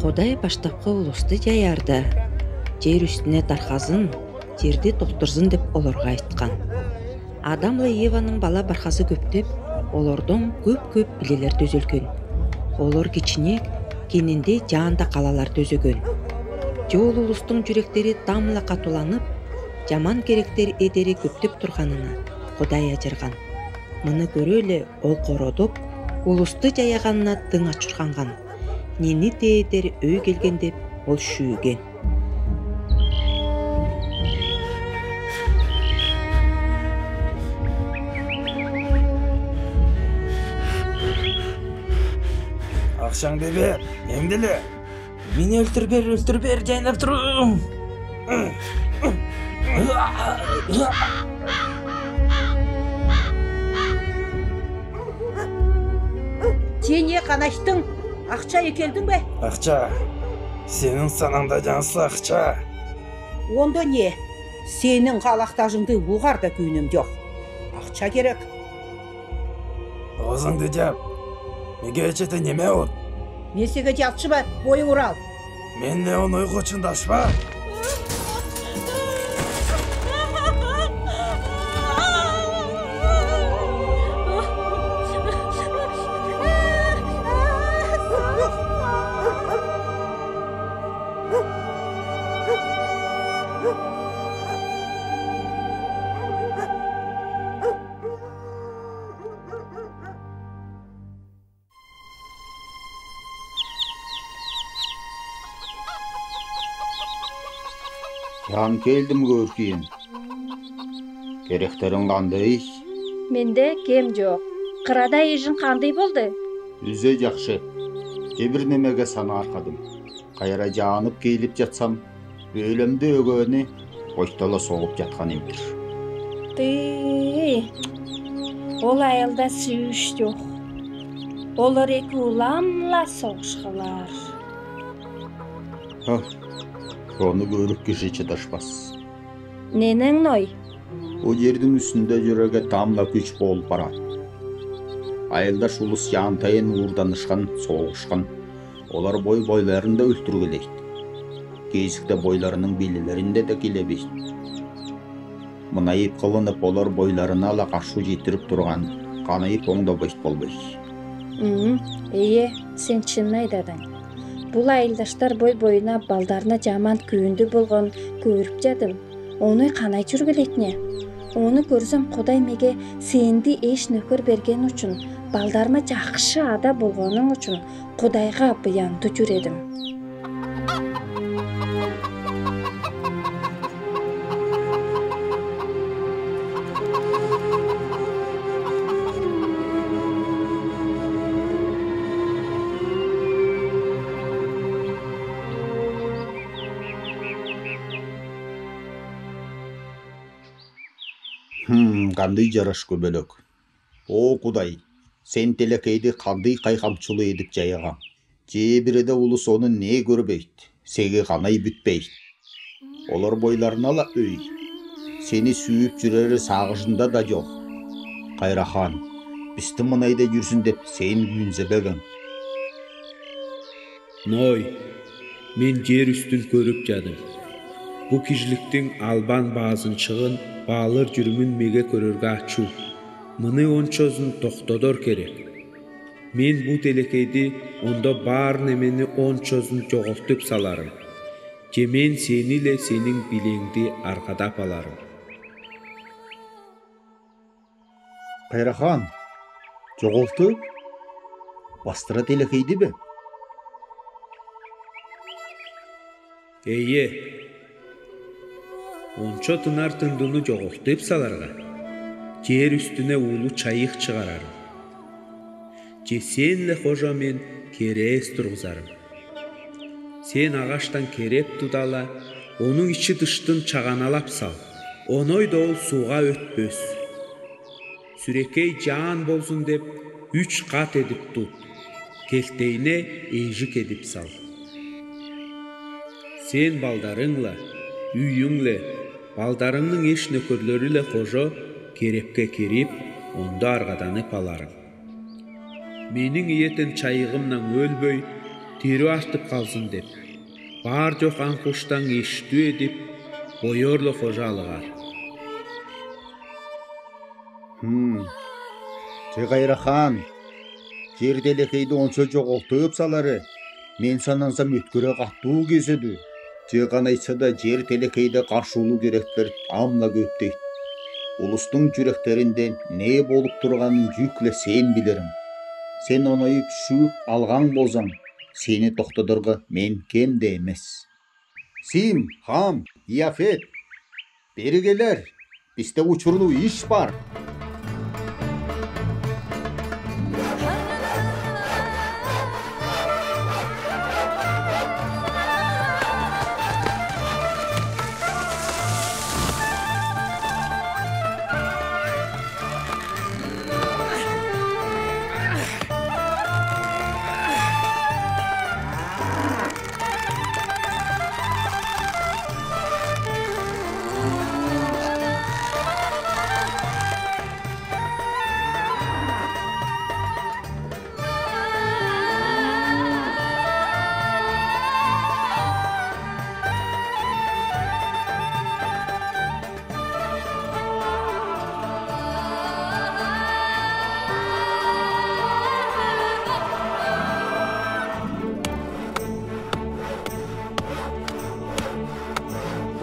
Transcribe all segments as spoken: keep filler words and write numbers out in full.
Кудай баштапкы улусту чаяарда, чер үстюне дархазын, черди доктурзун деп олорга айткан. Адамла Еваның бала бархазы көптеп, олордон көп-көп билелер төзелген. Олор кичинек, кененде чаанда калалар төзеген. Чоол улустуң чүректери тамла катуланып, чаман керектер эдери көптеп турганына Кудай ажырган. Муну көре-ле, ол кородуп, улусту чаяганына тың ачурханган. Нени тээр өй келген деп, ол шүүген. Акчаңды бер, эмдиле. Мени өлтюрбер, өлтюрбер, жайнап тур. Че не канайттың? Акча экелдиң бе? Акча. Сенин санаңда жансыз акча. Онда не? Сенин калактажыңды угаар да күүним жок. Акча керек. Оозуңду жап. Меге чете неме ол? Мен сеге жалчыба, бойуңур ал. Мен не оной кочун дашпа. Чаан келдим, Көркийим. Керектериң кандай? Менде кем жок. Кырада эжинъ кандай болду? Үзе жакшы. Че бир немеге санааркадым. Кайра жанып келип жатсам, бөлемде өгөнү ойто-ла согуп жаткан эвир. Тыйы, ол айылда сүүш жок. Олар эки улам-ла согушкалар. Ха, ону көрүп кижи чыдашпас. Ненең, Ной? Бу жердиң үстюнде жүрерге тамла күч болуп барат. Айылдаш улус жантайын уурданышкан, согушкан. Олар бой-бойларын да өлтюргилейт. Кезикте бойларының бийлерин де килебейт. Мынайып кылынып, олар бойларына-ла каршы жетирип турган, канайып оңдобойт болбойт. М, ие, сен чынын айтадың. Бул айылдаштар бой-боюна балдарына жаман күүндү болгон көрүп чадым. Ону канай чүргилетне? Ону көрзем, Кудай меге сенди эш нөкер берген учун, балдарыма жакшы ада болгонуң учун Кудайга буянды чүредим. Хм, кандай жараш көбөлөк. О, Кудай, сен телекейди кандай кайгамчылуу эдип жаягаң. Че бирде улус ону не көрбейт, сеге канай бүтпейт. Олар бойларына-ла өй. Сени сүйүп жүрери сагыжында да жок. Кайрахан, бисти мынайда жүрсүн деп сен күүнзебегең. Ной, мен жер үстүн көрүп чадым. Бу кижиликтиң албан баазынчыгын, баалыр жүрүмүн меге көрөрге ачуу. Мыны ончозун токтодор керек. Мен бу телекейди, онда бар немени ончозун жоголтуп саларым. Же мен сени-ле, сениң бийлериңди аргадап аларым. Кайрахан, жоголтуп, бастыра телекейди бе? Ие. Ончо тынар тындыны жоголтуп саларга, жер үстүне улуу чайык чыгарарым. Же сен-ле кожа мен кереес тургузарым. Сен агаштан кереп тудала, онуң ичи-дыштын чаганалап сал, оной да ол сууга өтпөс. Сүрекей жаан болзун деп, үч кат эдип тут, келтейине эжик эдип сал. Сен балдарың-ла, үйюң-ле, балдарыңның эш нөкерлери-ле кожо керепке кирип, онда аргаданып аларың. Мениң иетен чайыгымнаң өлбөй, дирүү артып калзын деп, бар-жок аң-куштаң иштүү эдип, бойоорлу кожа алгар. Хм. Че кайрак, хаан, жер-делекейди онша жоголдуп салары, мен сананзам, өткере катуу кезеди. Че кана айтса да, жер-делекейде каш улуу керектер ам на көөптейт. Улустуң жюректеринде не болуп турганын чүгле сен билериң. Сен оноюп шүүп алган болзаң, сени токтодорга мен кем да эмес. Сим, Хам, Иафет, бери келер. Бисте учурлу иш бар.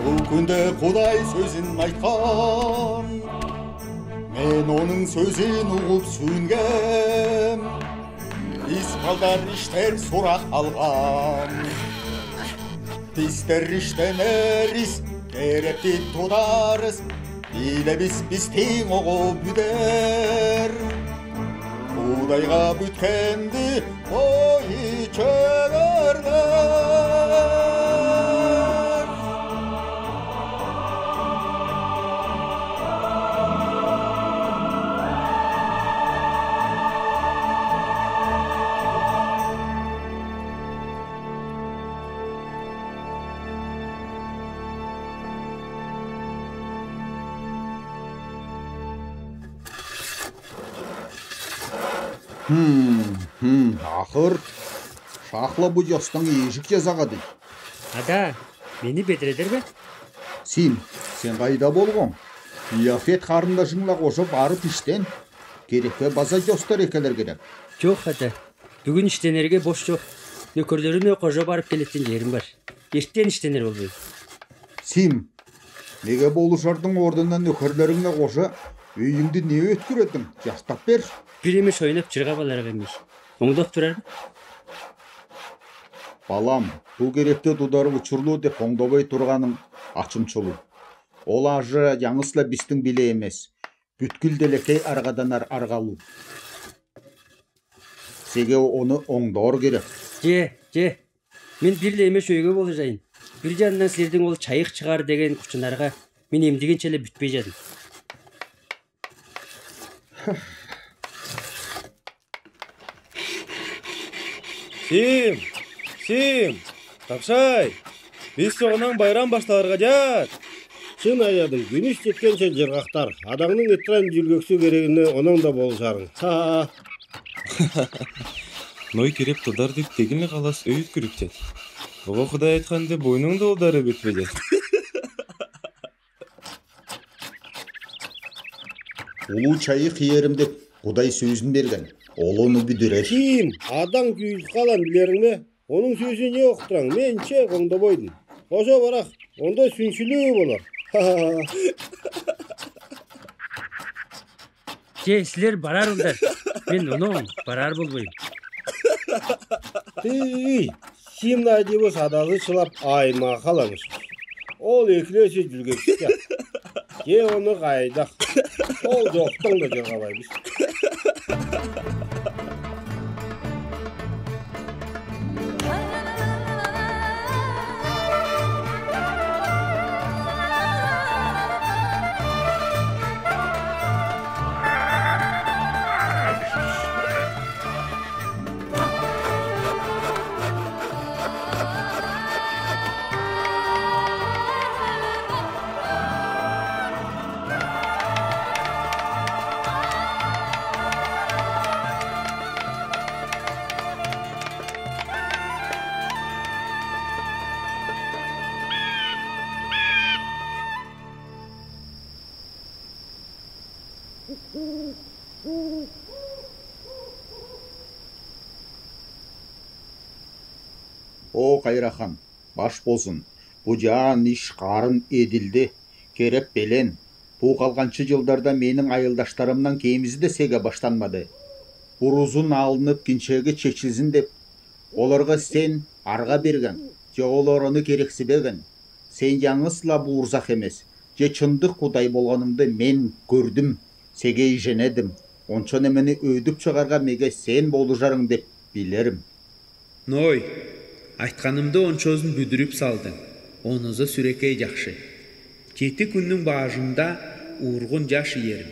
Бу кюнде Кудай сөзин айткан. Мен оның сөзин угып сүүнгем. Бис балдар иштер сурак алган. Бистер иштенербис, керекти тударбыс, билебис, бистиң огыл бүдер. Кудайга бүткенди ой чөгерлер. Хм, хм, ахыр шахла бу чостаң эжик чазагады. Ада, мени бедиредер бе? Сим, сен кайда болгоң? Иафет харындашыңла кожа барып иштен. Керекке база чостар эккелер керек. Чок, ада. Бюгюн иштенерге бош чок. Нөкерлеримнен кожа барып келеттин жерим бар. Эртен иштенер болбойм. Сим, меге болушардың ордуна нөкерлеринге кожа өйюңдү не өткүр эдиң? Чарттап бер. Бир эмеш ойнап чыргап аларга эмес. Оңдоп турар. Балам, бу керекти тудар учурлу деп оңдобой турганың ачымчылуу. Ол ажы яңысла бистиң биле эмес. Бүткүл делегей аргаданар аргалуу. Силерге ону оңдоор керек. Же, же. Мен бир-ле эмеш өйге болужайын. Бир жанындан силердиң ол чайык чыгар деген кучунарга мен эмдигенче-ле бүтпей жадым. Сим! Сим! Тапшай! Бис соңунаң байрам башталарга жаат! Шын айладың, күүнүс четкенче жыргактар, адаңның ыттыран жүлгексүү керегине оноң да болушарың. Ха-ха! Ной керек тодар деп тегинле калас өй өткүрүп чат. Ого Кудай айтканды бойнуң да олдары бетпе жат. Улуу чайык иерим деп Кудай сөзүн берген. Ол ону бүдүрер. Ким? Адаң күүлүп калган билериң бе? Оның сөзүн не октураң? Мен че оңдобойдум. Кожа барак, онда сүнчүлүү болар. Ха-ха-ха. Че, силер барар улдар. Мен оноң барар болбойм. Үй, Симнай дибус адазы чылап айма каламыш. Ол экилеси жүлгексиз. Же оны кайдак. Ол жоктоң да жоргабайбыз. О, Кайрахан, баш болсын. Бу жаан иш карын эдилди. Кереп белен, бу калганчы жылдарда менин айылдаштарымнан кемизи де сеге баштанмады. Бурузун алынып, кинчеги чечилзин деп, оларга сен арга берген, же олар оны керексибеген. Сен янгыз ла буурзак эмес, же чындык Кудай болганыңды мен көрдюм, сеге иженедим. Онча немени өдүп чыгарга меге сен болужарың деп билерим. Ной, айтканымды ончозун бүдүрүп салдың, оноза Сүрекей жакшы. Жети күннүң баажында ургун жаш иерим.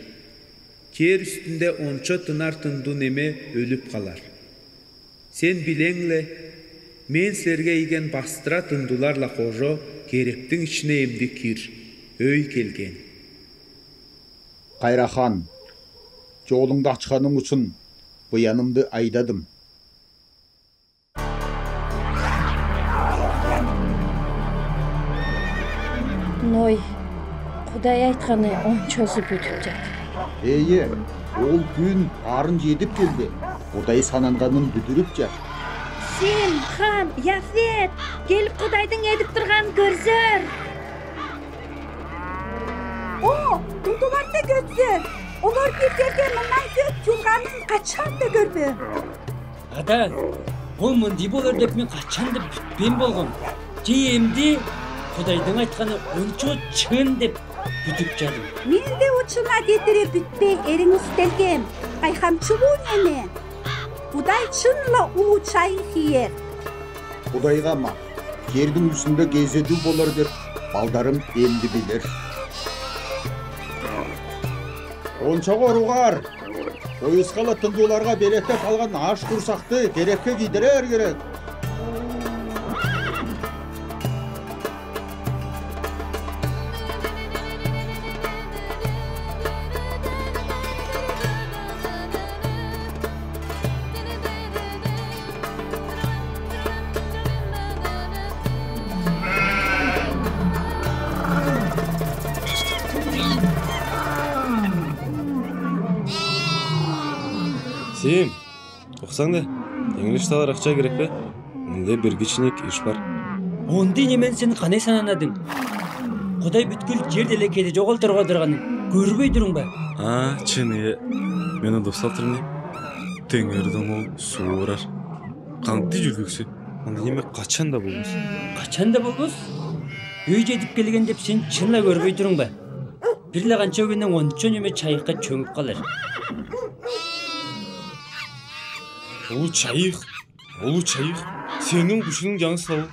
Жер үстүнде онча тынар тынду неме өлүп калар. Сен билең ле, мен силерге ийген бастыра тындулар ла кожо керептиң ичине эмди кир, өй келген. Кайрахан, жолуңду ачканың учун буянымды айдадым. Ной, Кудай айтканы ончозу бүдүп жат. Ээ, ол күн арын жетип келди. Кудай сананганын бүдүрүп жат. Сим, Хам, Яфет, келип Кудайдың эдип турганын көрзөр. О, тындуларды көрзөр. Олар бир жерде мындан көөп жуулганын качан да көрбеем. Ада, ол мындый болар деп мен качан да битпейн болгам. Же эмди Кудайдың айтканы онча чын деп бүдүп чадым. Мен де учуна кетире битпей эриңиз келгем. Кайхамчылуу неме? Кудай чынла улуу чайык иер. Кудайга ма, жердиң үстүнде кезедүү болар деп балдарым эмди билер. Онча коругар! Поискала тындууларга белетлеп алган аш курсакты керекке кийдирер керек. Сим, уксаң да, теңир ишталар акча керек бе? Менде бир кичинек иш бар. Ондый немени сен канай сананадың? Кудай бүткүл жер делегейде жоголтурга одурганын көрбей туруң ба? А, чын, ие. Мен унутуп салыптырмын. Теңирден ол суурар. Кантты жүлгүксү? Андый неме качан да болбас. Качан да болбас? Өй жетип келген деп сен чынла көрбей туруң ба? Бир-ле канча күүнден ончон неме чайыкка чөмүп калар. Улуу чайык, улуу чайык, сениң күчүңнүң жангысы да ол.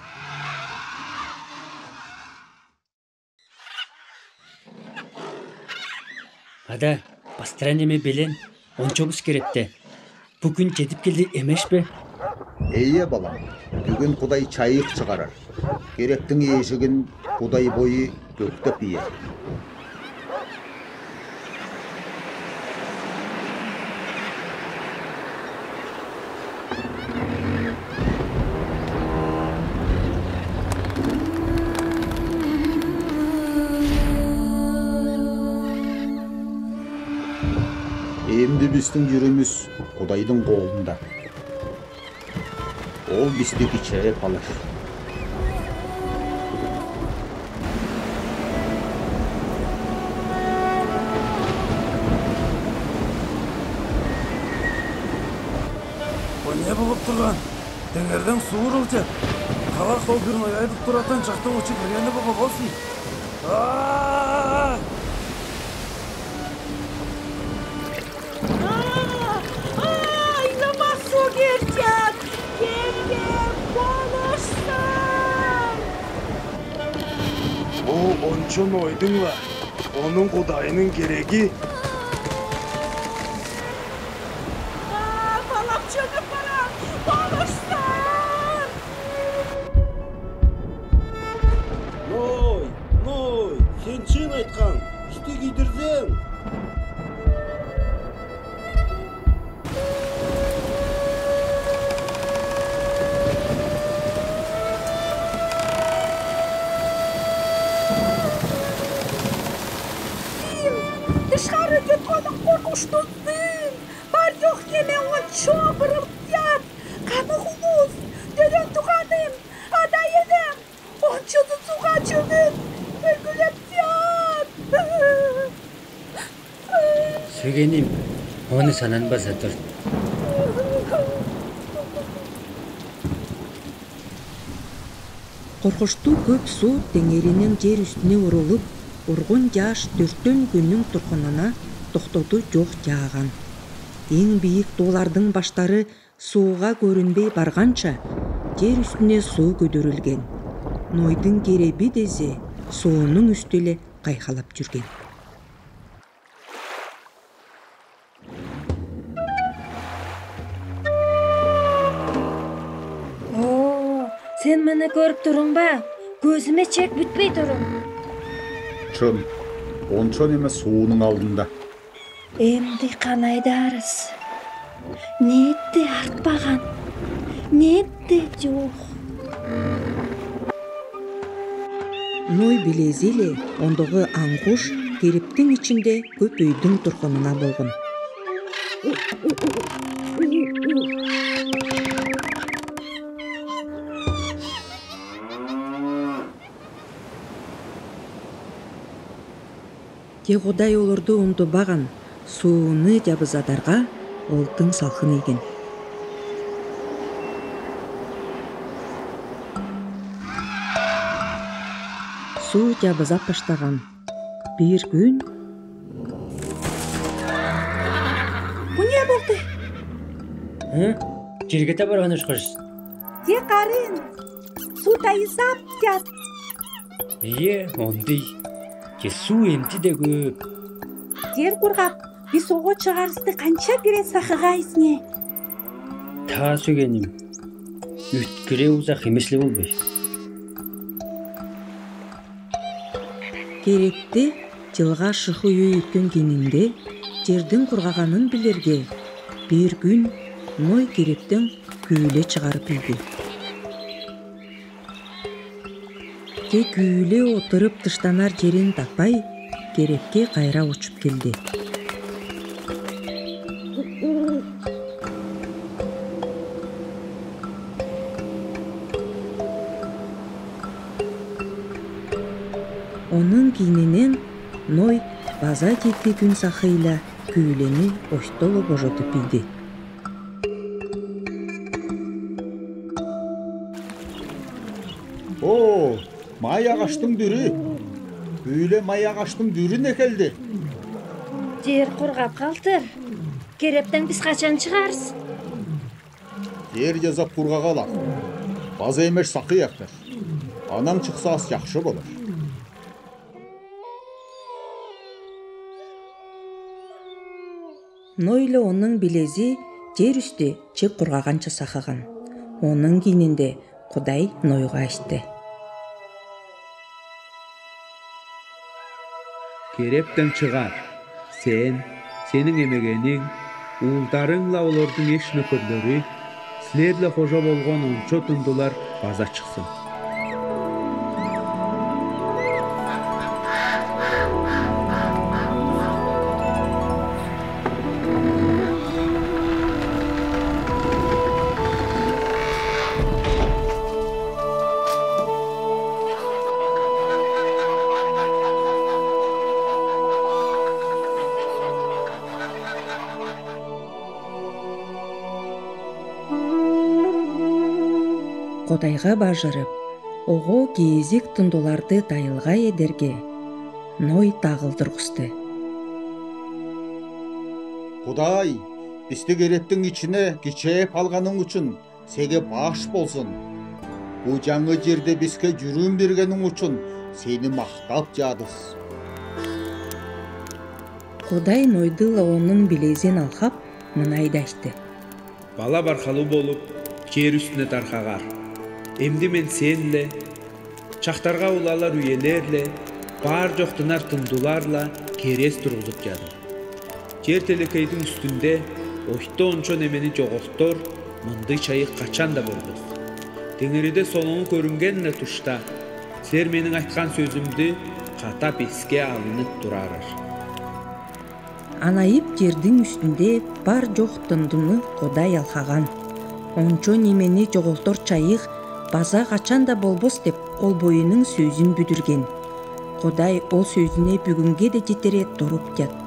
Ада, бастыра неме белен, онча күүс керекте. Бу күн жетип келди эмеш пе? Ие, балам, бөгүн Кудай чайык чыгарар. Керектиң эжигин Кудай бою бөктеп иер. Эмди бистиң юрүмүс Кудайдың колунда. Ол бисти кичээп алар. Бу эмне болуп турган? Теңирден суур ылча. Калак ол бир нояйдып туратын чактың учу киргени болуп болсун. А! А, айлама суу кирчек, келгем, болушсун! Бу ончон ойдуңла, ону Кудайының кереги. А, балам чөгүп бара, болушсун! Ной, Ной, сен чын айткан, бисти кийдирзең. Тышкар Уштутсың, бар-йох неме ончо пырылтад. Каных улус, дөрен туганым, ада-енем, ончозу сууга чөгүп, өлгүлептад. Сүйгеним, оны сананбаса тур. Коркуштуу көп суу теңиринен жер үстүне урулуп, ургун жааш дөртен күннүң турхунуна тохтоду жок жааган. Эң бийик тоолардың баштары сууга көрүнбей барганча, жер үстүне суу көдөрүлген. Нойдуң кереби дезе суунуң үстү-ле кайхалап жүрген. О, сен муну көрүп туруң ба? Көзүме чек бүтпей турун. Чын, ончо неме суунуң алдында. Эмди канай айдаарыс? Нетти артпаган, нетти жок. Ной билези-ле, ондогу аң-куш керептиң ичинде көп өйдүң турхунуна болган. Те Кудай олорду ундубаган, сууну жабызадарга ылтың салкын ийген. Суу жабызап баштаган. Бир күн. Бу не болду? Э? Жерге табарган ошкаш. Те карын. Суу тайызап ят. Ие, ондый. Че суу эмди де көп. Жер кургап, бис ого чыгарысты канча кире сакыгайсың? Таа, сүйгеним, үткире узак эмес-ле болбай. Керепти жылга шыхы үй үткен кенинде, жердиң кургаганын билерге, бир күн Ной керептен күүле чыгарып ийди. Те күүле олтурып тыштанар жерин таппай, керепке кайра учуп келди. Онуң кийининен Ной база жети күн сакыйла күүлени ойто-ло божодуп ийди. О, май агаштың дүрү. Күүле май агаштың дүрүн экелди. Жер кургап калтыр. Керептен бис качан чыгарыс? Жер жазап кургагайлак. База эмеш сакый артар. Анаң чыксас, жакшы болар. Ной-ле онуң билези жер үстү чык кургаганча сакыган. Онуң кийининде Кудай Нойга айтты: Керептен чыгар, сен, сениң эмегениң, уулдарың-ла, олордуң эш нөкерлери, силерге хожо болгон ончо тундулар база чыксын. Кудайга бажырып, ого кезик тундуларды тайылга эдерге, Ной дагылдыргысты: Кудай, бисти керептиң ичине кичээп алганың ӱчӱн сеге баш болзун. Бу жаңы жерде биске чүрүн бергениң ӱчӱн сени мактап чадыыс. Кудай Нойду-ла, онуң билезин алхап, мынай айтты: Бала-бархалыг болуп, жер үстюне тархагар. Эмди мен сен-ле, чактарга улалар үелер-ле, бар-жок тынар тундулар-ла керес тургузуп чадым. Жер-телекейдиң үстюнде ойто ончо немени жоголтор мындый чайык качан да болбас. Теңириде солуңу көрүнген-ле тушта силер мени айткан сөзюмдю катап эске алынып турарар. Анайып жердиң үстүнде бар-жок тындыны Кодай алхаган. Ончо немени жоголтор чайыг база качан да болбос деп, ол бойынын сөзүн бүдүрген. Кодай ол сөзүне бүгүнге де жетере туруп ят.